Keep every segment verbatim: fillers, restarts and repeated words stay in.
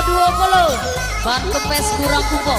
Duo puluh. Ban kempes kurang kuko.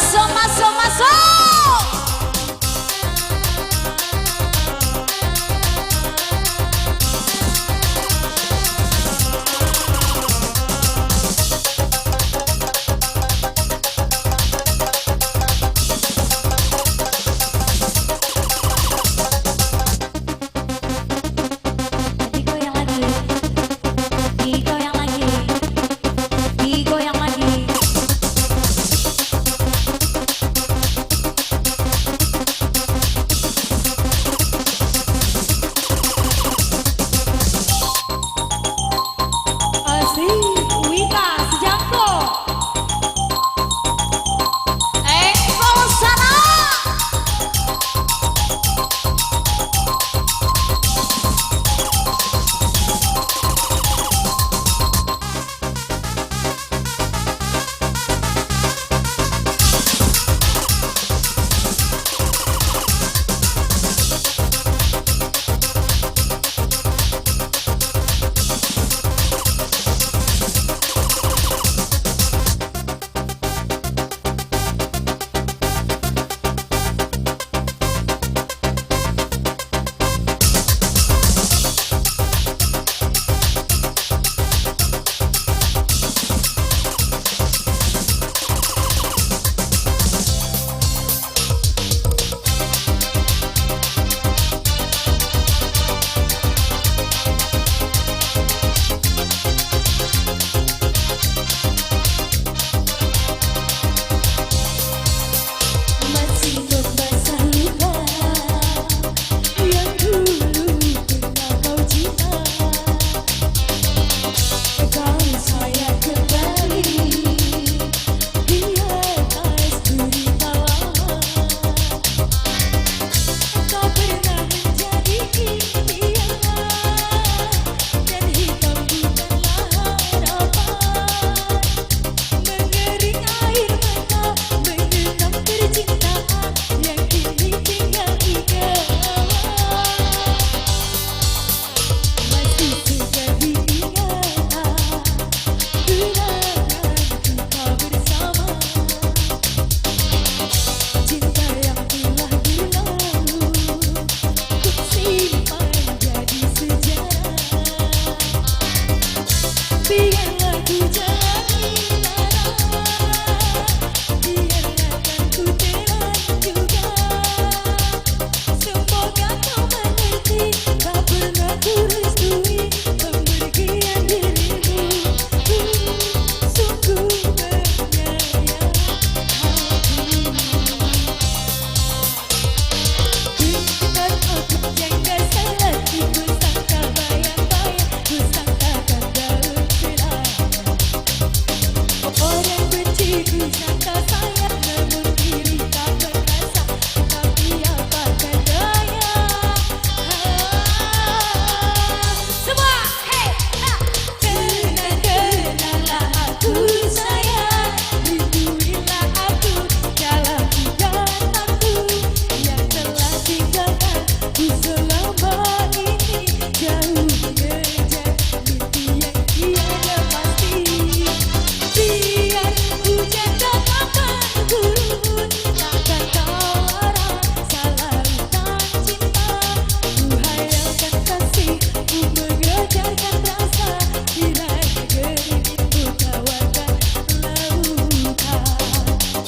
Masuk, masuk, masuk. Digoyang lagi. Digoyang lagi. Digoyang lagi. Asik, Wika sejangkau. Engkau sana. Masih membasah luka yang dulu pernah kau cinta. Kau sayang kembali. Biar es gurita lama. Kau pernah menjadi impian dan hitam bukanlah harapan. Mengering air mata mengenang percintaan yang kini tinggal di kenangan. Masih segar diingatan kenangan kita bersama. Cinta yang telah berlalu, ku simpan jadi sejarah. Biarlah ku jalani lara, biarlah kan ku telan juga. Semoga kau mengerti, tak pernah ku restui pempergian dirimu. Sungguh menyayat hatimu. Bukan aku yang gak salah, ku sangka bayang-bayang, ku sangka kan daun celaka. Orang benci ku sangka sayang, namun diri tak merasa, tapi apakan daya. Semua, hey, ha. Kenang-kenanglah aku sayang, rinduilah aku dalam ingatanku yang telah tinggalkan ku selama ini. Jauh mengejar mimpi yang tiada pasti. Biar hujan dan awan gurun, takkan kau larang salah ucap cinta. Ku hayalkan kasih, ku mengejarkan rasa, kiranya gerimis ku tawarkan lautan.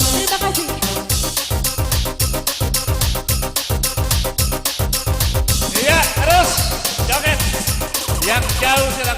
Terima kasih. Iya, terus joget. Yang jauh silakan.